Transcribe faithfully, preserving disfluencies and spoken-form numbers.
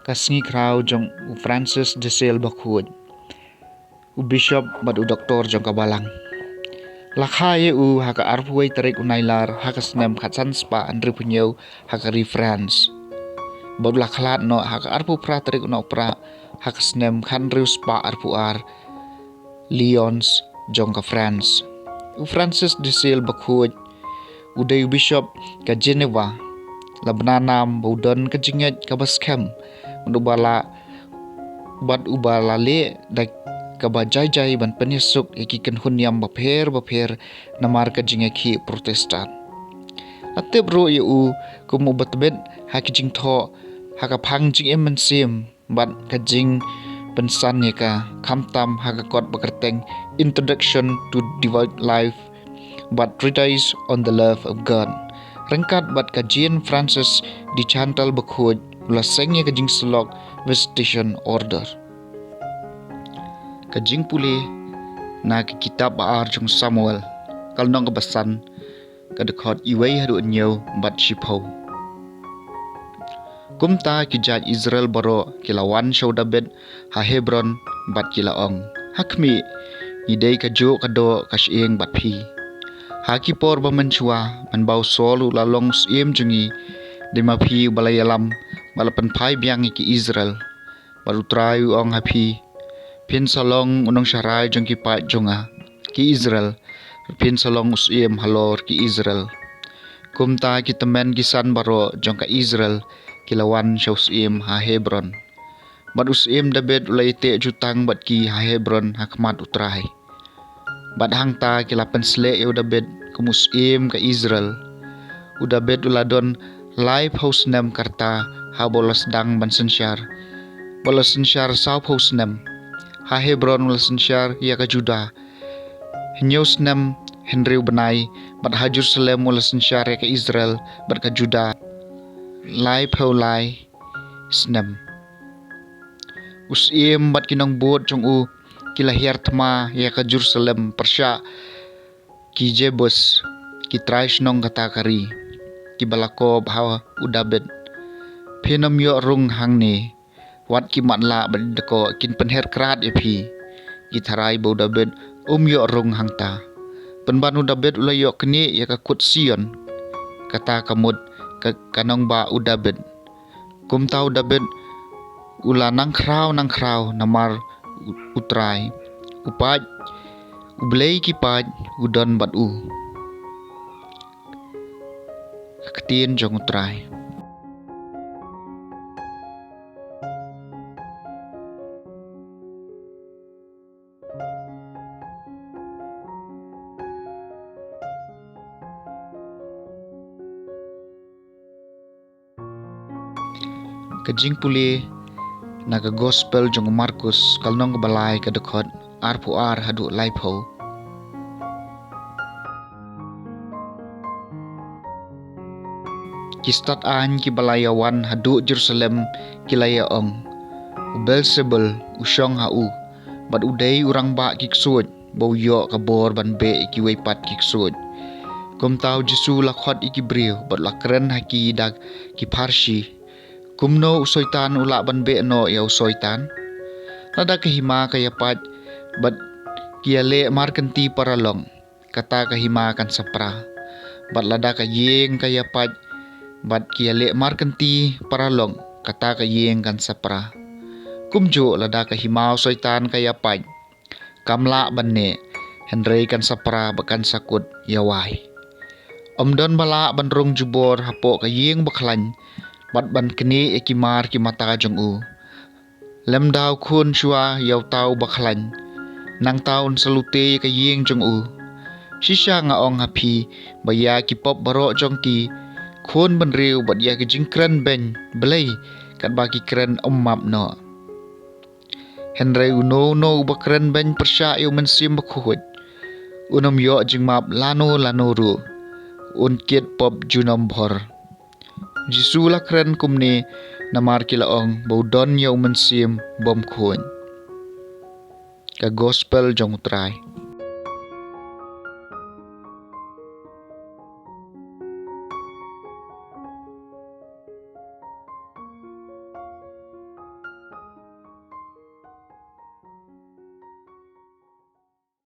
Ka sngi khraw jong u Francis de Sales bakhuid, u bishop bad u doktor jong ka balang. La kha ïa u ha ka arphew wei tarik u Nailar ha ka snem khatsan spah hynriewphew hynñiew ha ka ri France. Bad la khlad noh ha ka arphew phra tarik u Nohprah ha ka snem khathynriew spah arphew ar, Lyons jong ka France. U Francis de Sales bakhuid u dei u bishop ka Geneva. La bna nam ba u don ka jingngeit kaba skhem, bad uba la bad uba la leh da kaba jai jai ban pynïasuk ïa ki kynhun niam bapher bapher namar ka jingïakhih Protestant. La tip ruh ïa u kum uba tbit ha ki jingthoh ha ka phang jingim mynsiem bad ka jingpynsan ïa ka, khamtam ha ka kot ba kyrteng Introduction to Devout Life bad Treatise on the Love of God. Ryngkat bad ka Jean Francis de Chantal bakhuid, u la seng ïa ka jingsyllok Visitation Order. Ka jingpule na ka kitab ba ar jong Samuel, ka lynnong kaba san, ka dkhot uwei haduh hynñiew bad shiphew. Kumta ki jait Israel baroh ki la wan sha u David ha Hebron bad ki la ong, ha khmih, ngi dei kajuh ka doh ka shyieng bad phi. Ha ki por ba mynshuwa, mynba u Saul u la long u syiem jong ngi, dei ma phi uba la ïalam bad la pynphai biang ïa ki Israel. Bad u Trai u ong ha phi, phin sa long u nongshakri jong ki paid jong nga ki Israel, phin sa long u syiem halor ki Israel. Kumta ki tymmen ki san baroh jong ka Israel ki la wan sha u syiem ha Hebron. Bad u syiem David u la ïateh jutang bad ki ha Hebron ha khmat u Trai. Bad hangta ki la pynsleh ïa u David kum u syiem ka Israel. U David u la don laiphew snem ka rta haba u la sdang ban synshar. Ba u la synshar sawphew snem. Ha Hebron u la synshar ïa ka Juda hynñiew snem hynriew bnai, bad ha Jerusalem u la synshar ïa ka Israel bad ka Juda laiphew lai snem. U syiem bad ki nongbud jong u ki la hiar thma ïa ka Jerusalem pyrshah ki Jebus, ki trai shnong kata ka ri, kiba la kob ha u David, phin ym ïoh rung hangne, wat ki matlah bad ki dkoh kin pynher krad ïa phi. Ki tharai ba u David um ïoh rung hangta. Pynban u David u la ïoh knieh ïa ka kut Sion, kata ka mut ka, ka nongbah u David. Kumta u David u la nang khraw nang khraw namar u, u Trai, u paid, u Blei ki paid, u don bad u. Ka ktien jong u Trai. Ka jingpule na ka Gospel jong u Markus, ka lynnong kaba lai, ka dkhot arphew ar haduh laiphew. Ki stad aiñ kiba la ïa wan haduh Jerusalem ki la ïa ong, u Beelzebul u shong ha u, bad u dei u rangbah ki ksuid, ba u ïoh ka bor ban beh ïa kiwei pat ki ksuid. Kumta u Jisu u la khot ïa ki briew bad u la kren ha ki da ki pharshi, kumno u Soitan u lah ban beh noh ïa u Soitan? Lada ka hima ka ïa pait bad ki ïa leh markynti paralok, kata ka hima kan sa pra. Bad lada ka ïing ka ïa pait bad ki ïa leh markynti paralok, kata ka ïing kan sa pra. Kumjuh lada ka hima u Soitan ka ïa pait, kam lah ban neh, hynrei kan sa pra bad kan sa kut ïa wai. Ym don ba lah ban rung jubor hapoh ka ïing ba khlaiñ bad ban knieh ïa ki mar ki mata jong u. Lymda u khun shuwa ïa uta uba khlaiñ, nangta un sa lute ïa ka ïing jong u. Shisha nga ong ha phi, ba ïa ki pop baroh jong ki khun bynriew bad ïa ki jingkren beiñ Blei katba ki kren ym map noh. Hynrei uno uno uba kren beiñ pyrshah ïa u Mynsiem Bakhuid, un ym ïoh jingmap lano lano ruh, un kit pop junom bhor. Jisu la kren kumne namar ki la ong ba u don ïa u mynsiem bymkhuid. Ka Gospel jong u Trai.